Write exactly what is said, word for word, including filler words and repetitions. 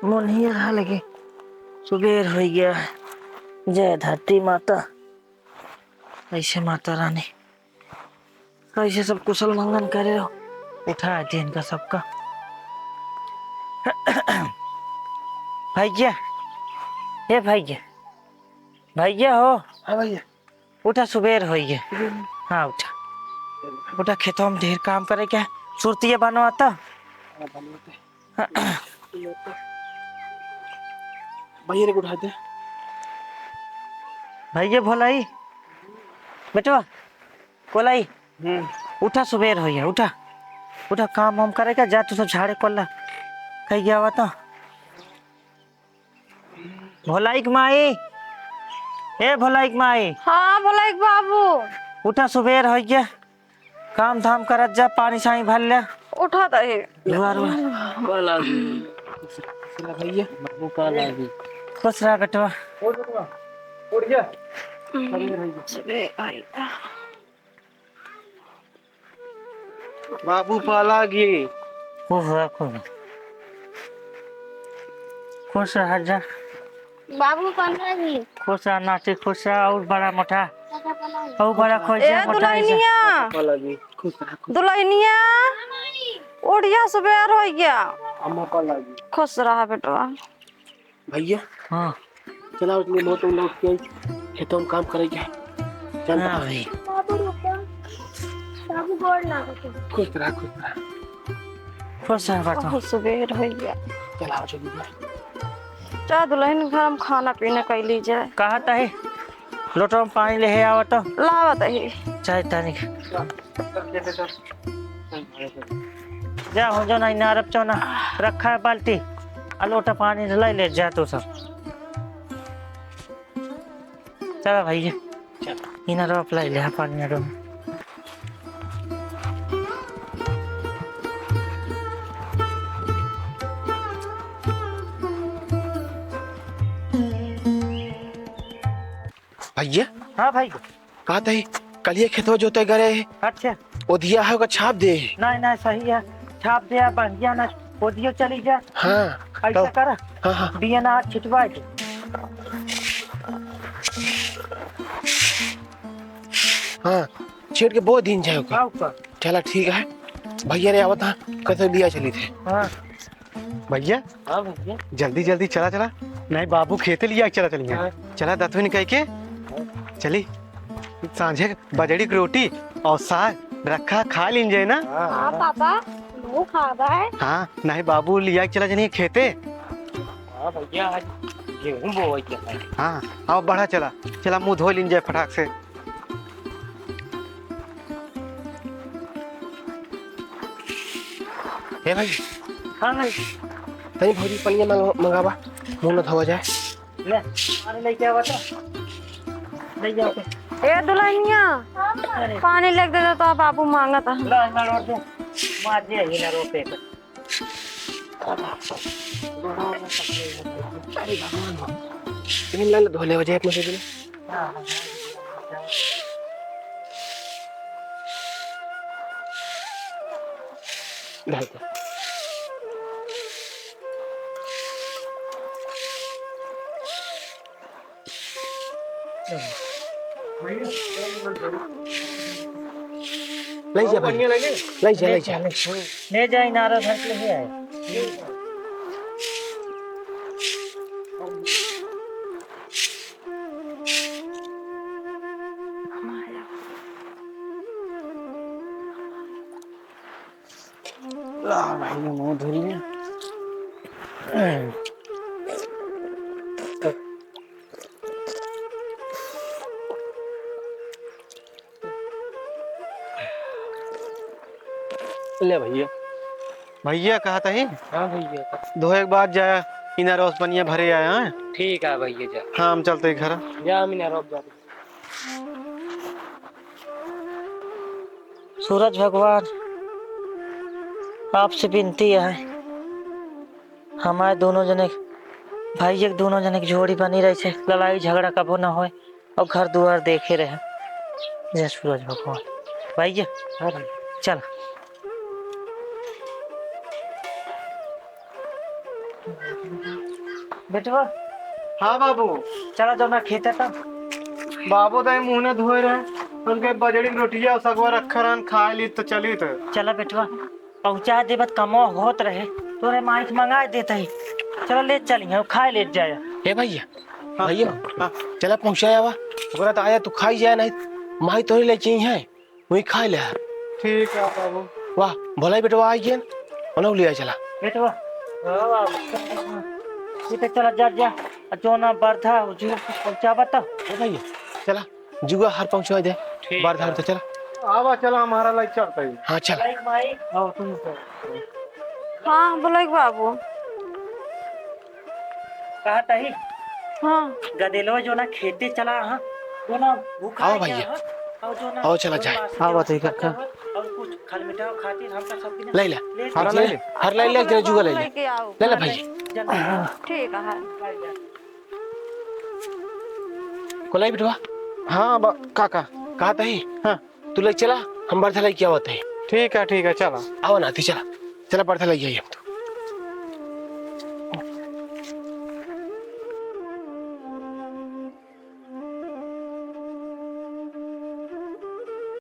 मुनियर हा लगे, सुबेर होइ गया है। जय धरती माता, ऐसे माता रानी, ऐसे सब कुशल मंगल करे रहो। उठा दे इनका सबका। भैया, ए भैया, भैया हो। हाँ भैया। उठा, सुबेर होइ गया। हाँ, उठा। उठा, खेतवा में ढेर काम करे के है। सुरतिया बनवाता। हाँ, बनवाते। भैया रे, उठा दे। भैया भोलाई, बेटवा, भोलाई, हम्म। उठा, सुबेर होइ गया, उठा। उठा, काम वाम करे के, जा तू सब झाड़े कोल्ला। कहीं गया हुआ तो। भोलाइक माई, ए भोलाइक माई। हाँ, भोलाइक बाबू। उठा, सुबेर होइ गया, काम धाम करत जा, पानी सानी भर ले। उठा दे। दुआर में। का लागी? भैया। बाबू का लागी? खुश रहा बेटवा। उठ बेटवा, उठ जा। हम्म, सुबेर आई। बाबू पालागी। खुश रह, खुश रह। खुश रह जा। बाबू पालागी। खुश रह नाती, खुश रह, और बड़ा मोटा। और बड़ा खुश ए जा, मोटा ऐसा। दुल्हनिया। पालागी। खुश रह, खुश। दुल्हनिया। उठिया, सुबेर होइ गया। अम्मा पालागी। खुश रह बेटवा। भैया। हाँ। चला, उतनी बहुत लौट के आई। खेतों में काम करे के। चल हाँ बा। भाई। बाबू रुको। बाबू गोड़ लागत है। खुश रह, खुश रह। खुश रह बेटा। बहुत सुबेर होइ गया। चला, जल्दी जा। जा दुल्हन, घर में खाना पीना कर ली जाए। कहा तही? लोटवा में पानी लेहे आवा तो। लावत ही। चाहे तनिक। जा हो जो ना, इनारप चो ना, रखा है बाल्टी, आ लोटा पानी लाई ले जा तू सब। चला भैया, चल। इनारप लाई ले, हाँ, पानी इनारप। भैया। हाँ भाई। कहा तही, कलिया खेतवा जोते गए रहे। अच्छा। ओदिया है, ओका छाप दे। नहीं, नहीं, सही है। छाप दे, बढ़िया ना। ओदियो चली जा। हाँ, ऐसा तो कर। हाँ, हाँ। डीएनआर छिटवा दे। हाँ, छीट के बो दिन जाए ओका। हाँ, ऊपर। चला, ठीक है। भैया रे आवत हाँ, कैसे दिया चली थे। हाँ। भैया। हाँ भैया। जल्दी जल्दी चला चला। नहीं बाबू खेते लिया चला चलिए। हाँ। चला दतुन कह के। चली। सांझे बजड़ी की रोटी और साग रखा खा लीन जाए ना। हाँ, हाँ। हाँ पापा, वो खाबा है। हाँ, नहीं बाबू लिया चला चलिए खेते। हाँ भैया, आज गेहूं बोवई के है। हाँ, आओ बढ़ा चला। चला मुंह धो लीन जाए फटाक से। ए भाई। हाँ भाई। तनी भौजी पनिया मंग-, मंगावा, मुंह न धोवा जाए। ले, अरे लेके आवा तो। ले जाओ तो। ए दुल्हनिया, अरे। पानी लेके दे दो तो बाबू मांगत है। ला, ना रोड दे। मार दिया ही ना रोड पे। अरे भगवान हो। इन्हें लाल धोले हो जाए अपने से। ढाल दे। ले जा भाई। ले जा, ले जा। ले जा, इनारा धर के ले आए। ला भाई, मुंह धो लिए। ले भैया। भैया कहत ही? हाँ भैया। धोए के बाद जाया, इनारोस पनिया भरे आया, हाँ? ठीक है भैया, जा। हाँ, हम चलते ही घर। जा, हम इनारोस जाते। सूरज भगवान, आपसे विनती है, हमारे दोनों जने, भाई एक दोनों जने की जोड़ी बनी रही से, लड़ाई झगड़ा कबो ना होए और घर दुआर देखे रहे। जय सूरज भगवान। भैया, हाँ भाई। चल। बेटवा। हाँ बाबू। चला जौना खेते तब। बाबू दाई मुँह न धोए रहे, उनके बजड़ी के रोटिया और सगवा रखा रहन, खाए ली तो चली तो। चला बेटवा, पहुँचा देबत कमवा होत रहे, तोरे माई से मंगाए देत ही। चला ले चली, हम खाए लेत जाए। ए भैया, हाँ, भैया, हाँ। चला पहुँचाया वा। ओकरा तो आया तू खाई जाए नहीं, माई तोरे ले चाहिए है। वही खाए ले यार। ठीक है बाबू। वाह, भलाई बेटवा आई गेन, ओनहु लिया चला। बेटवा, हाँ बाबू। ये तो चला जा, जा। आ जौना बरधा, जू पहुँचावा तो। ए भैया, चला, जुआ हर पहुँचा दे। ठीक बरधा है। तो चला। आवा चला, हमारा लाइक चलता ही। हाँ, चला। लाइक भाई। आओ तुम। हाँ, बोलाइक बाबू। कहा तही? हाँ। गदेलवा जौना खेते चला, हाँ, जौना भूखा भैया। हाँ, और जौना आओ, चला जाए। हाँ, बताइए, काका। और कुछ खल मिठाई खातिर हम तो सब ले ले। ले हर ले ले। ले ले, हर ले ले, जरा जुआ ले ले। लेके आओ। ले ले भैया। जल्दी। ठीक है। कोलाई बिटवा। हाँ, बा-, काका। कहा तही? हाँ। तू ले चला, हम बरधा लेके आवत है। ठीक है, ठीक है, चला। आवा ना, ती चला। चला, बरधा लेके आई हम तो।